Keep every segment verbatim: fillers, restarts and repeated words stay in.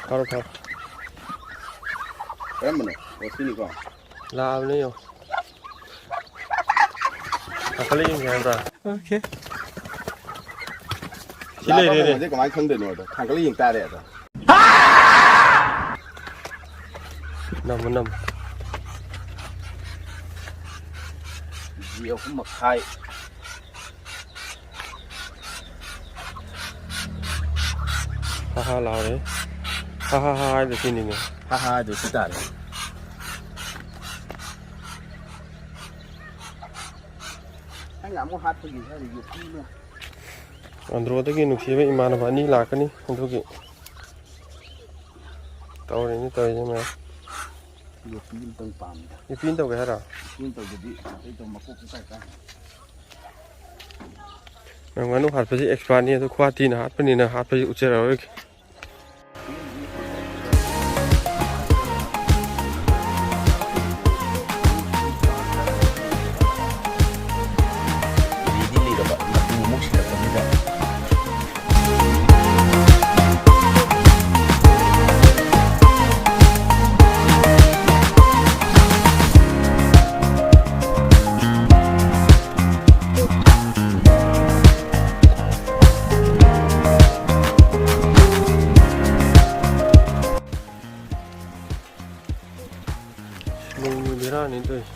ꯐꯔꯣ, ꯐꯔꯣ꯫ ꯀꯔꯝꯕꯅꯣ? ꯑꯣ, ꯁꯤꯅꯤꯀꯣ꯫ ꯂꯥꯛꯑꯕꯅꯦ ꯌꯦꯡꯉꯣ꯫ ꯀꯥꯈꯠꯂ ꯌꯦꯡꯒꯦ ꯍꯥꯏꯕ꯭ꯔꯥ? ꯑꯣꯀꯦ꯫ ꯁꯤ ꯂꯥꯛꯄ ꯂꯩꯔꯦꯅꯦ꯫ ꯐꯪꯕꯁꯦ ꯀꯃꯥꯏꯅ ꯈꯪꯗꯣꯏꯅꯣ ꯑꯗꯣ? ꯊꯥꯡꯒꯠꯂ ꯌꯦꯡ ꯇꯥꯔꯦ ꯑꯗꯣ꯫ ꯅꯝꯃꯨ, ꯅꯝꯃꯨ꯫ ꯀꯦ ꯖꯤ ꯑꯍꯨꯝ ꯃꯈꯥꯏ꯫ ꯍꯥ ꯍꯥ ꯂꯥꯎꯔꯦ꯫ ꯍꯥ ꯍꯥ ꯍꯥ ꯍꯥꯏꯗꯣ ꯁꯤꯅꯤꯅꯦ꯫ ꯍꯥ ꯍꯥ ꯍꯥꯏꯗꯣ ꯁꯤ ꯇꯥꯔꯦ꯫ ꯑꯩꯅ ꯑꯃꯨꯛ ꯍꯥꯠꯄꯒꯤ ꯍꯥꯏꯔꯤ ꯌꯣꯛꯄꯤꯅ꯫ ꯑꯟꯗ꯭ꯔꯣꯗꯒꯤ ꯅꯨꯡꯁꯤꯕ ꯏꯃꯥꯟꯅꯕ ꯑꯅꯤ ꯂꯥꯛꯀꯅꯤ, ꯑꯗꯨꯒꯤ ꯇꯧꯔꯤꯅꯤ ꯇꯧꯔꯤꯁꯦ ꯃꯌꯥꯝ꯫ ꯌꯣꯛꯄꯤ ꯑꯝꯇꯪ ꯄꯥꯝꯃꯤꯗ꯫ ꯌꯣꯛꯄꯤ ꯑꯃ ꯇꯧꯒꯦ ꯍꯥꯏꯔꯣ? ꯌꯣꯛꯄꯤ ꯑꯃ ꯇꯧꯗꯗꯤ ꯑꯇꯩ ꯇꯧ ꯃꯀꯣꯛ ꯀꯩꯀꯥ ꯀꯥꯏ꯫ ꯅꯪ ꯉꯥꯅꯨ ꯍꯥꯠꯄꯁꯤ ꯑꯦꯛꯁꯄꯥꯔꯠꯅꯤ, ꯑꯗꯨ ꯈ꯭ꯋꯥꯇꯤꯅ ꯍꯥꯠꯄꯅꯤꯅ ꯍꯥꯠꯄꯁꯤ ꯎꯠꯆꯔꯔꯣꯏꯒꯦ꯫ ꯂꯤꯗꯤ ꯂꯤꯔꯕ, ꯃꯇꯨ ꯑꯃꯨꯛ ꯁꯤꯔꯛꯄꯁꯤꯗ꯫ ꯅꯣꯡꯖꯨ ꯕꯦꯔꯥꯅꯤ ꯇꯧꯔꯤꯁꯦ꯫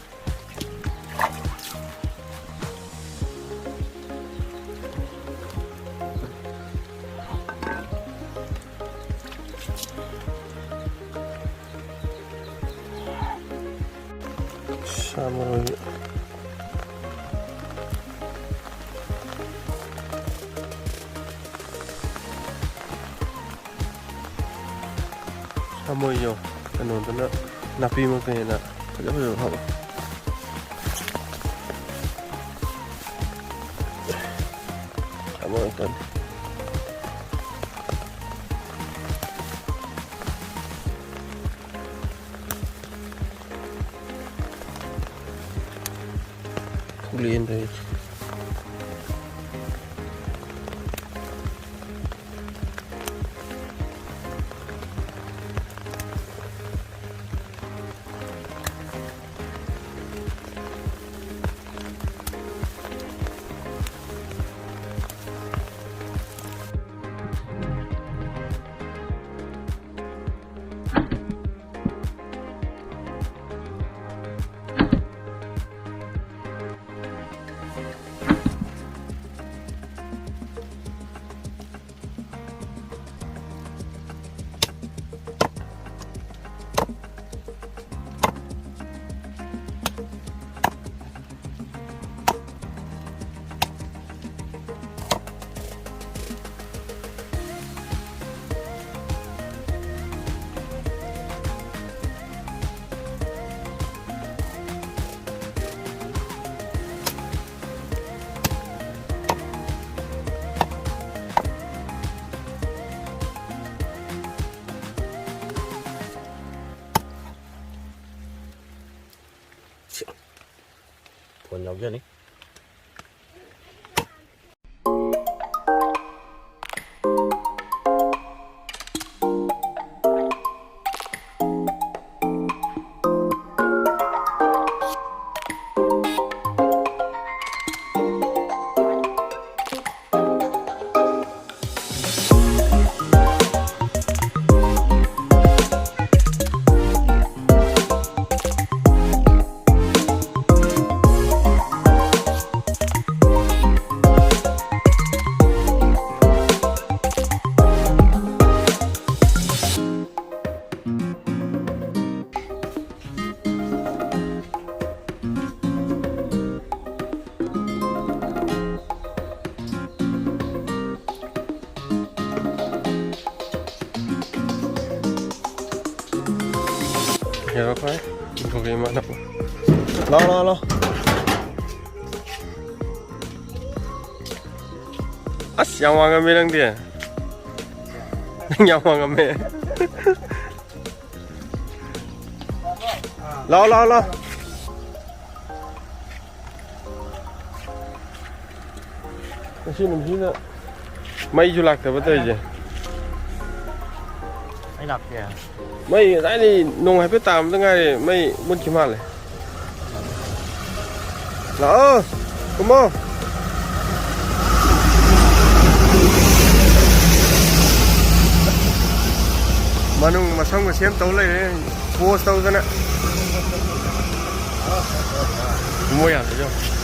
ꯁꯥ ꯃꯔꯣꯏ꯫ ꯁꯥꯃꯣꯏꯁꯨ ꯀꯩꯅꯣꯗꯨꯅ ꯅꯥꯄꯤꯃꯛꯇ ꯍꯦꯟꯅ ꯐꯖ ꯐꯖꯕ ꯐꯪꯉꯤ꯫ ꯁꯥꯃꯣꯏ ꯉꯥꯛꯇꯅꯤ꯫ ꯂꯦꯟꯗ꯭ꯔꯦ ꯑꯩꯗꯤ꯫ ꯐꯣꯟ ꯌꯥꯎꯖꯅꯤ꯫ ꯌꯥꯔꯣꯏ꯫ ꯏꯃꯥꯟꯅꯕ꯫ ꯂꯥꯎ, ꯂꯥꯎ, ꯂꯥꯎ꯫ ꯑꯁ, ꯌꯥꯝ ꯋꯥꯡꯉꯝꯃꯦ ꯅꯪꯗꯤ꯫ ꯅꯪ ꯌꯥꯝ ꯋꯥꯡꯉꯝꯃꯦ꯫ ꯂꯥꯎ, ꯂꯥꯎ, ꯂꯥꯎ꯫ ꯉꯁꯤ ꯅꯨꯃꯤꯠꯁꯤꯗ ꯃꯩꯁꯨ ꯂꯥꯛꯇꯕ ꯇꯧꯔꯤꯁꯦ꯫ ꯑꯩ ꯂꯥꯛꯇꯦ꯫ ꯃꯩ ꯉꯁꯥꯏꯗꯤ ꯅꯣꯡ ꯍꯥꯏꯐꯦꯠ ꯇꯥꯔꯝꯗ ꯉꯥꯏꯔꯤ, ꯃꯩ ꯃꯨꯠꯈꯤ ꯃꯥꯜꯂꯦ꯫ ꯂꯥꯛꯑꯣ, ꯀꯨꯝꯃꯣ꯫ ꯃꯅꯨꯡ ꯃꯁꯝꯒ ꯁꯦꯝ ꯇꯧ ꯂꯩꯔꯦ, ꯄꯣꯁ ꯇꯧꯗꯅ꯫ ꯀꯨꯝꯃꯣ ꯌꯥꯗ꯭ꯔꯦ, ꯌꯦꯡꯉꯣ꯫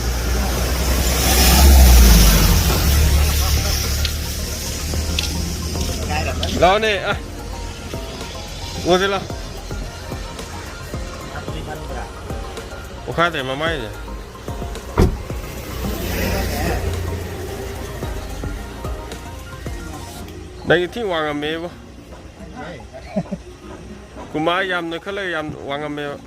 ꯂꯥꯛꯑꯣꯅꯦ, ꯑ꯫ ꯑꯣꯁꯦ ꯂꯥꯛꯑꯣ꯫ ꯑꯣꯈꯥꯏꯗ꯭ꯔꯦ ꯃꯃꯥꯏꯁꯦ꯫ ꯅꯪꯒꯤ ꯊꯤ ꯋꯥꯡꯉꯝꯃꯦꯕꯣ꯫ ꯀꯨꯃꯥꯔ ꯌꯥꯝ ꯅꯣꯏꯈꯠꯂꯒ ꯌꯥꯝ ꯋꯥꯡꯉꯝꯃꯦꯕ꯫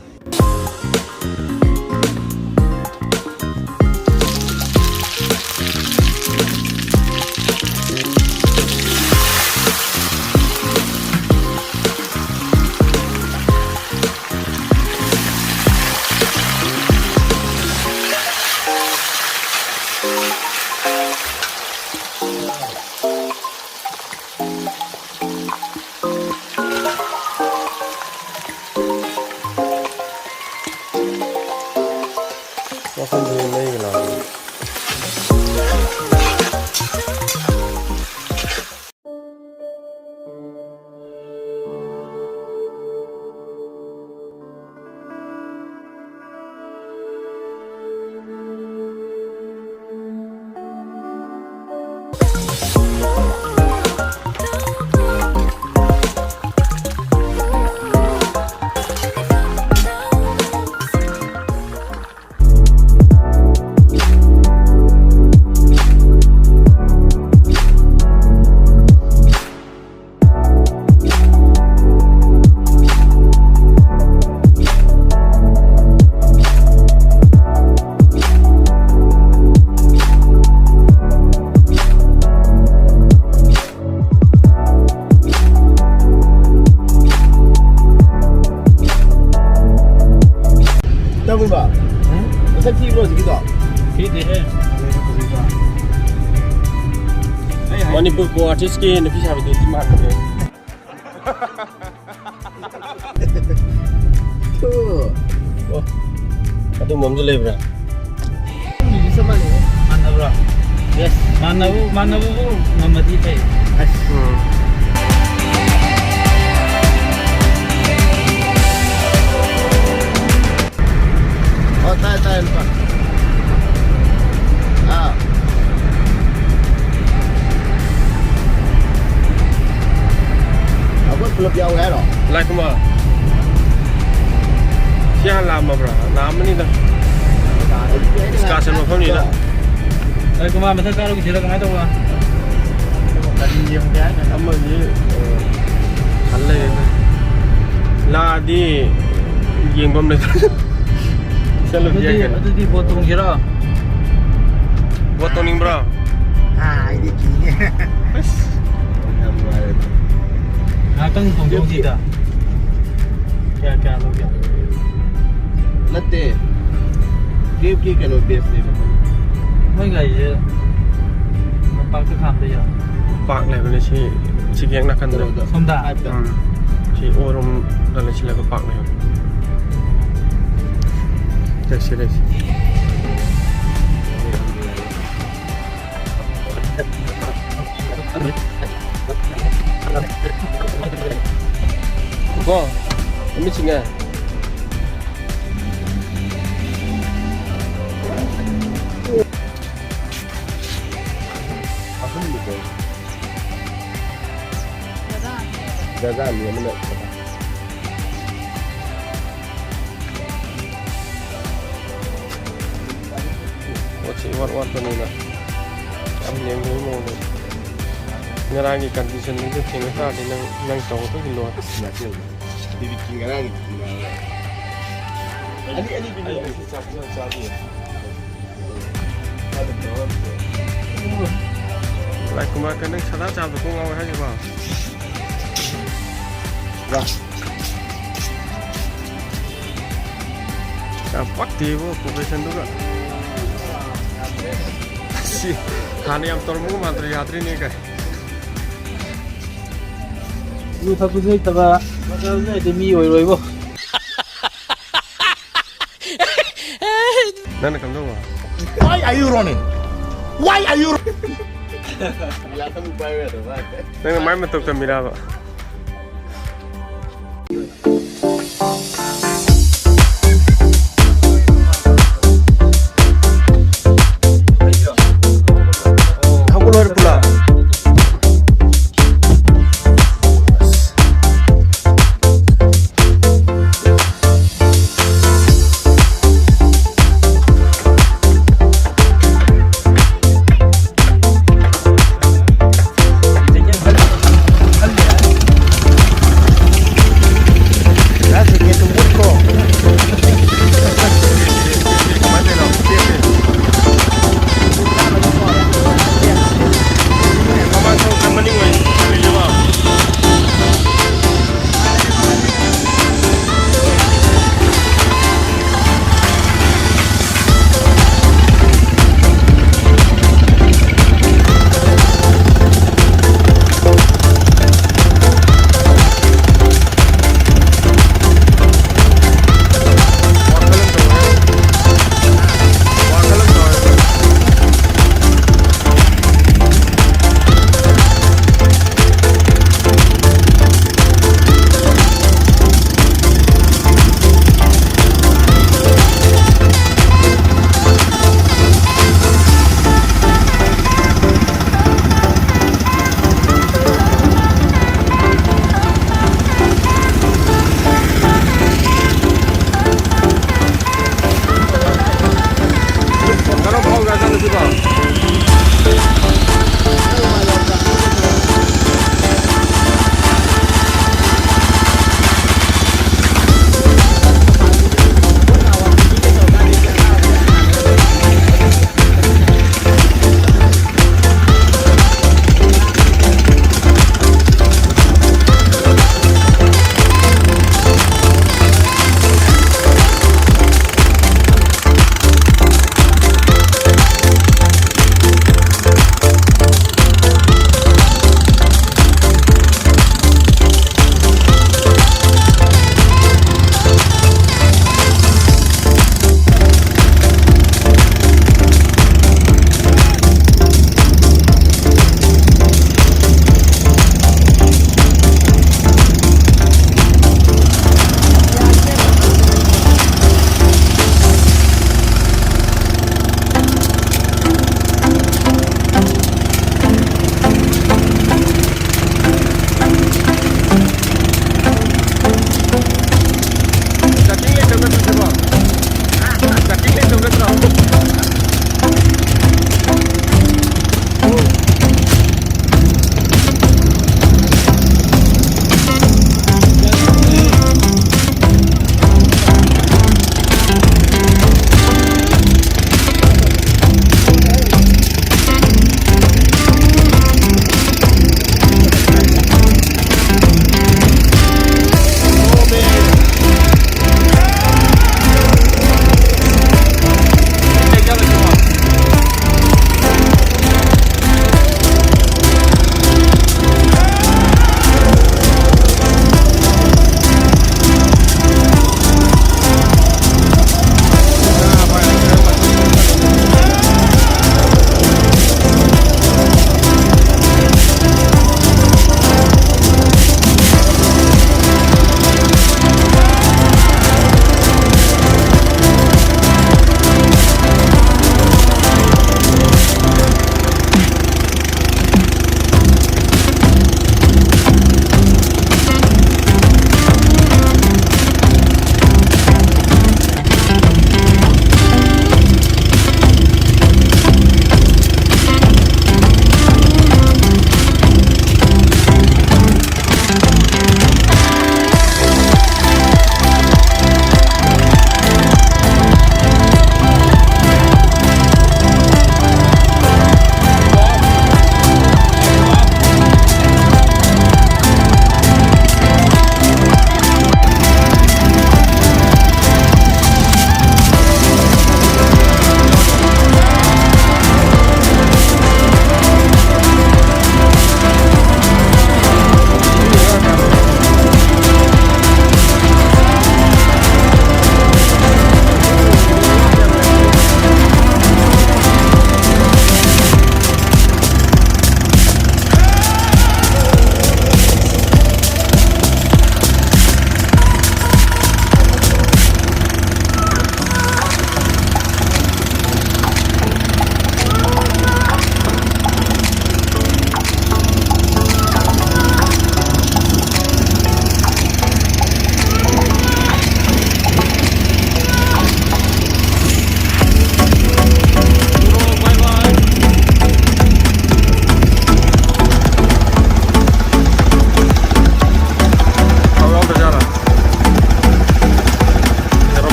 ꯑꯣ, ꯑꯥꯔꯇꯤꯁꯀꯤ ꯅꯨꯄꯤ ꯁꯥꯕꯤꯗꯨꯗꯤ ꯃꯥꯟꯕꯅꯦ꯫ ꯑꯣ, ꯑꯗꯨꯝꯕ ꯑꯃꯁꯨ ꯂꯩꯕ꯭ꯔꯥ? ꯃꯤꯁꯨ ꯆꯞ ꯃꯥꯟꯅꯩ꯫ ꯃꯥꯟꯅꯕ꯭ꯔꯣ? ꯌꯦꯁ꯫ ꯃꯥꯟꯅꯕ, ꯃꯥꯟꯅꯕꯕꯨ ꯉꯝꯃꯗꯤ ꯐꯩ꯫ ꯑꯁ꯫ ꯎꯝ꯫ ꯑꯣ, ꯇꯥꯏ, ꯇꯥꯏ, ꯂꯨꯄꯥ꯫ ꯑꯥ꯫ ꯑꯩꯈꯣꯏ ꯄꯨꯂꯞ ꯌꯥꯎꯒꯦ ꯍꯥꯏꯔꯣ? ꯂꯥꯏꯀꯨꯃꯥꯔ꯫ ꯁꯤ ꯍꯥꯟꯅ ꯂꯥꯛꯑꯝꯃꯕ꯭ꯔꯥ? ꯂꯥꯛꯑꯝꯃꯅꯤꯗ꯫ ꯏꯁꯀꯥꯔꯁꯟ ꯃꯐꯝꯅꯤꯅ꯫ ꯂꯥꯏꯀꯨꯃꯥꯔ ꯃꯊꯛ ꯀꯥꯔꯨꯈꯤꯁꯤꯔꯥ ꯀꯃꯥꯏꯅ ꯇꯧꯕ? ꯀꯔꯤ ꯌꯦꯡꯒꯦ ꯍꯥꯏꯅꯣ? ꯑꯃꯗꯤ, ꯑ, ꯈꯜ ꯂꯩꯔꯦꯗ꯫ ꯂꯥꯛꯑꯗꯤ ꯌꯦꯡꯐꯝ ꯂꯩꯇꯦ꯫ ꯆꯠꯂꯨꯁꯤ ꯑꯗꯨꯗꯤ, ꯌꯥꯏ ꯀꯩꯅꯣ꯫ ꯑꯗꯨꯗꯤ ꯕꯣꯠ ꯇꯣꯡꯁꯤꯔꯣ? ꯕꯣꯠ ꯇꯣꯡꯅꯤꯡꯕ꯭ꯔꯣ? ꯑꯥ, ꯑꯩꯗꯤ ꯀꯤꯌꯦ꯫ ꯑꯁ꯫ ꯌꯥꯝ ꯅꯨꯡꯉꯥꯏꯔꯦ꯫ ꯉꯥꯏꯍꯥꯛꯇꯪ ꯇꯣꯡꯊꯣꯛꯁꯤꯗ꯫ ꯀꯌꯥ, ꯀꯌꯥ ꯂꯧꯒꯦ? ꯅꯠꯇꯦ꯫ ꯀꯦꯞꯀꯤ ꯀꯩꯅꯣ ꯕꯦꯁꯅꯦꯕ꯫ ꯃꯣꯏ ꯒꯥꯔꯤꯁꯦ ꯂꯝꯄꯥꯛꯇ ꯈꯥꯝꯗ ꯌꯥ꯫ ꯄꯥꯛ ꯂꯩꯕꯅꯦ ꯁꯤ, ꯁꯤꯒꯤ ꯍꯦꯛ ꯅꯥꯀꯟꯗ꯫ ꯀꯩꯅꯣꯗ, ꯎꯝ꯫ ꯁꯤ ꯑꯣꯔꯣꯝ ꯂꯩꯁꯤꯜꯂꯒ ꯄꯥꯛ ꯂꯩꯕꯅꯦ꯫ ꯂꯩꯁꯤ, ꯂꯩꯁꯤ꯫ ꯀꯣ, ꯅꯨꯃꯤꯠꯁꯤꯡꯉꯦ꯫ ꯖꯒꯥ ꯑꯅꯤ ꯑꯃꯅ꯫ ꯄꯣꯠꯁꯦ ꯏꯋꯥꯠ ꯋꯥꯠꯄꯅꯤꯅ ꯌꯥꯝ ꯂꯦꯝꯕꯒꯤ ꯃꯑꯣꯡꯗ꯫ ꯉꯔꯥꯡꯒꯤ ꯀꯟꯗꯤꯁꯟꯗꯨꯗ ꯊꯦꯡꯅ ꯇꯥꯔꯗꯤ ꯅꯪ, ꯅꯪ ꯇꯧꯒꯗꯕꯒꯤ ꯂꯣꯟ꯫ ꯕꯤꯕꯤꯀꯤ ꯉꯔꯥꯡꯒꯤ ꯑꯅꯤ, ꯑꯅꯤ ꯄꯤꯕꯤꯌꯨ꯫ ꯑꯩ ꯉꯁꯤ ꯆꯥꯛ ꯐꯖꯅ ꯆꯥꯗꯦ꯫ ꯂꯥꯏꯀꯨꯃꯥꯔ ꯀ ꯅꯪ ꯁꯥꯗꯥ ꯆꯥꯕꯗ ꯀꯣꯛ ꯉꯥꯎꯋꯦ ꯍꯥꯏꯁꯤꯕꯣ? ꯂꯥ꯫ ꯌꯥꯝ ꯄꯛꯇꯦꯕꯣ professionꯗꯨꯒ꯫ ꯁꯤ ꯍꯥꯟꯅ ꯌꯥꯝ ꯇꯧꯔꯝꯕꯒ ꯃꯥꯟꯗ꯭ꯔꯦ, ꯌꯥꯗ꯭ꯔꯦꯅꯦ ꯀꯥꯏ꯫ ꯌꯨ ꯊꯛꯄꯁꯨ ꯍꯩꯇꯕ, ꯃꯆꯥꯁꯨ ꯍꯩꯇꯦ, ꯃꯤ ꯑꯣꯏꯔꯣꯏꯕꯣ꯫ ꯅꯪꯅ ꯀꯝꯗꯧꯕ? Why are you running? Why are you? ꯅꯪꯅ ꯃꯥꯏ ꯃꯇꯧ ꯇꯝꯃꯤꯔꯕ? ꯍꯧꯒꯠꯂꯣ ꯍꯥꯏꯔꯣ ꯄꯨꯂꯞ?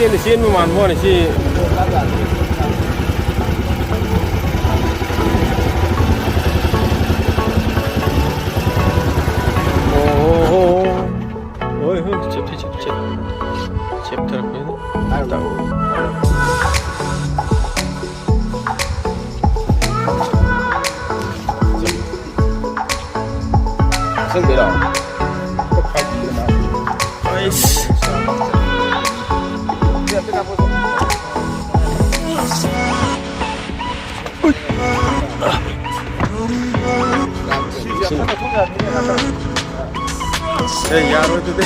ꯑꯩꯅ ꯆꯦꯟꯕ ꯃꯥꯟꯕ ꯋꯥꯅꯤ ꯁꯤ꯫ ꯑꯣ ꯍꯣ ꯍꯣ꯫ ꯍꯣꯏ ꯍꯣꯏ ꯆꯦꯞꯊ ꯆꯦꯞ ꯆꯦꯞ ꯆꯦꯞꯊꯔꯛꯄꯅꯤꯅ꯫ ꯆꯪꯗꯣꯏꯔꯣ? ꯑꯩꯁ꯫ ꯑꯦ, ꯌꯥꯔꯣꯏ ꯑꯗꯨꯗꯤ꯫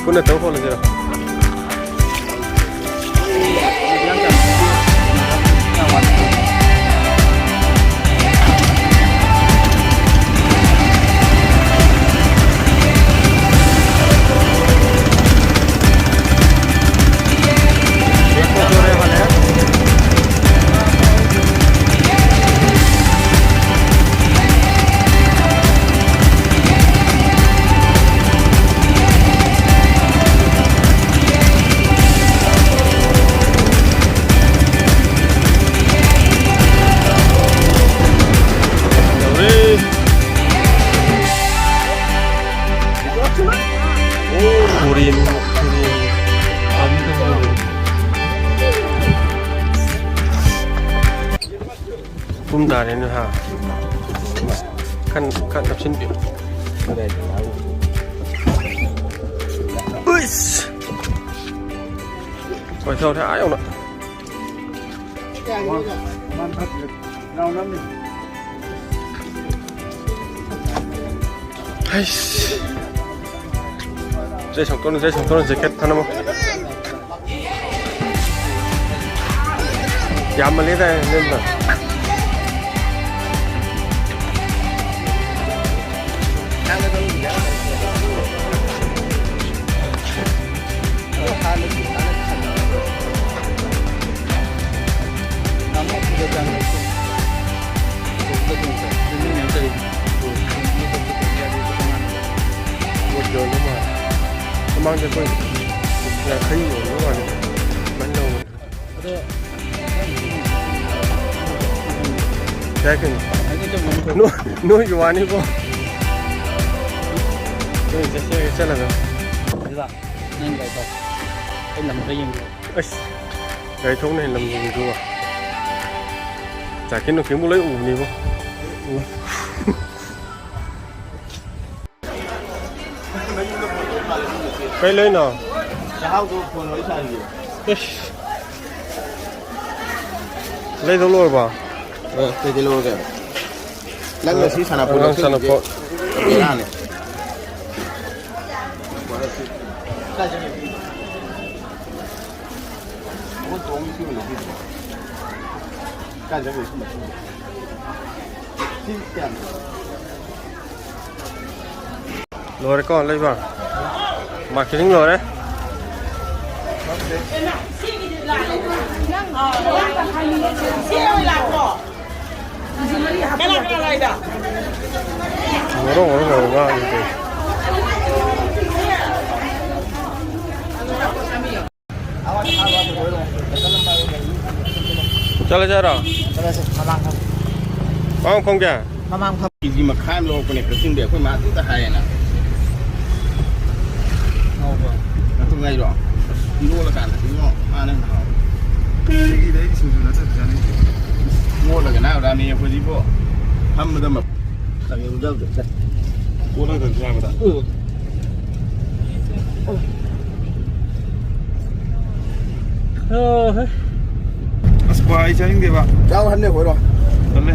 ꯄꯨꯟꯅ ꯇꯧ ꯍꯣꯠꯅꯁꯤꯔꯣ? ꯇꯨꯝ ꯇꯥꯔꯦꯅꯦ ꯍꯥ꯫ ꯈꯟ ꯈꯟ ꯅꯞꯁꯤꯟꯕꯤꯌꯨ꯫ ꯎꯏꯁ! ꯀꯣꯏꯊꯧꯔꯦ ꯑꯥ ꯌꯧꯅ꯫ ꯍꯩꯁ꯫ ꯏꯁꯩ ꯁꯛꯇꯣꯛꯑꯅꯨ, ꯏꯁꯩ ꯁꯛꯇꯣꯛꯑꯅꯨ, ꯖꯦꯀꯦꯠ ꯊꯅꯝꯃꯣ꯫ ꯌꯥꯝꯃꯜꯂꯦꯗꯥꯏ, ꯅꯦꯝꯕ꯫ ꯄꯣꯠ ꯌꯣꯟꯕ ꯃꯥꯜꯂꯦ꯫ ꯃꯃꯥꯡꯗ ꯑꯩꯈꯣꯏ ꯌꯥꯡꯈꯩ ꯌꯣꯟꯕ ꯃꯥꯜꯂꯦ꯫ ꯑꯗꯨꯃꯥꯏꯅ ꯂꯧꯕꯅꯦ꯫ ꯑꯗꯣ ꯌꯥꯏ ꯀꯩꯅꯣ꯫ ꯍꯥꯏꯗꯤ ꯆꯨꯝꯅ ꯑꯃꯨꯛ ꯅꯣ-, ꯅꯣꯏꯒꯤ ꯋꯥꯅꯤꯀꯣ꯫ ꯅꯣꯏ ꯆꯠꯁꯦ ꯆꯠꯂꯒ꯫ ꯑꯗꯨꯗ ꯅꯪ ꯒꯥꯔꯤ ꯊꯧ꯫ ꯑꯩ ꯂꯝ ꯈꯔ ꯌꯦꯡꯒꯦ꯫ ꯑꯁ, ꯒꯥꯔꯤ ꯊꯧꯅ ꯍꯦꯟꯅ ꯂꯝ ꯌꯦꯡꯗ꯭ꯔꯣ? ꯖꯥꯀꯤꯔ ꯅꯨꯡꯀꯤꯔ ꯂꯣꯏ ꯎꯕꯅꯤꯕꯣ꯫ ꯀꯩ ꯂꯩꯅꯣ? ꯆꯥꯍꯥꯎꯗꯣ ꯐꯣꯟ ꯋꯥꯔꯤ ꯁꯥꯔꯤꯌꯦ꯫ ꯏꯁ꯫ ꯂꯩꯗꯧ ꯂꯣꯏꯔꯕꯣ? ꯑ, ꯀꯩꯗꯩ ꯂꯧꯔꯒꯦ? ꯅꯪꯅ ꯁꯤ ꯁꯥꯟꯅꯄꯣꯠ ꯑꯉꯥꯡ ꯂꯧꯁꯤꯜꯂꯤꯁꯦ ꯁꯥꯟꯅꯄꯣꯠ꯫ ꯕꯦꯔꯥꯅꯦ꯫ ꯀꯥꯏ ꯆꯠꯈ꯭ꯔꯦ ꯁꯤ ꯃꯆꯨꯗꯣ? ꯁꯤ ꯀꯌꯥꯅꯣ? ꯂꯣꯏꯔꯦꯀꯣ ꯂꯩꯕ? ꯃꯥꯔꯀꯦꯇꯤꯡ ꯂꯣꯏꯔꯦ꯫ ꯉꯧꯔꯣ, ꯉꯧꯔꯣ, ꯉꯧꯔꯣ, ꯉꯥꯡꯉꯤꯗꯣ꯫ ꯆꯠꯂꯁꯦ ꯍꯥꯏꯔꯣ? ꯆꯠꯂꯁꯦ, ꯃꯃꯥꯡ ꯐꯝ-, ꯄꯥꯎ ꯈꯣꯡ ꯀꯌꯥ? ꯃꯃꯥꯡ ꯐꯝ-, ꯀꯦ ꯖꯤ ꯃꯈꯥꯏ ꯑꯃ ꯂꯧꯔꯛꯄꯅꯦ ꯀꯛꯆꯤꯡꯗꯩ, ꯑꯩꯈꯣꯏ ꯃꯥ ꯑꯗꯨꯝꯇ ꯍꯥꯏꯌꯦꯅ꯫ ꯉꯧꯕ꯭ꯔꯣ? ꯉꯥꯛꯇꯪ ꯉꯥꯏꯔꯣ? ꯏꯔꯣꯜꯂꯀꯥꯟꯗꯗꯤ ꯉꯣ, ꯃꯥꯅ ꯍꯦꯟꯅ ꯍꯥꯎꯋꯦ꯫ ꯀꯦ ꯖꯤꯗ ꯑꯩꯗꯤ ꯁꯤꯡꯖꯨ ꯅꯠꯇ꯭ꯔꯗꯤ ꯆꯥꯅꯤꯡꯗꯦ꯫ ꯏꯔꯣꯜꯂꯒ ꯅꯥ ꯔꯥꯃꯦꯟ ꯐꯝꯕꯗ ꯑꯃ ꯆꯪꯉꯝꯗꯕꯗ꯫ ꯄꯣꯠ ꯅꯠꯇ꯭ꯔꯁꯨ ꯌꯥꯕꯗ꯫ ꯑꯁ, ꯀ꯭ꯋꯥ ꯑꯩ ꯆꯥꯅꯤꯡꯗꯦꯕ꯫ ꯆꯥꯎ ꯍꯟꯅꯦ ꯍꯣꯏꯔꯣ꯫ ꯇꯜꯂꯦ꯫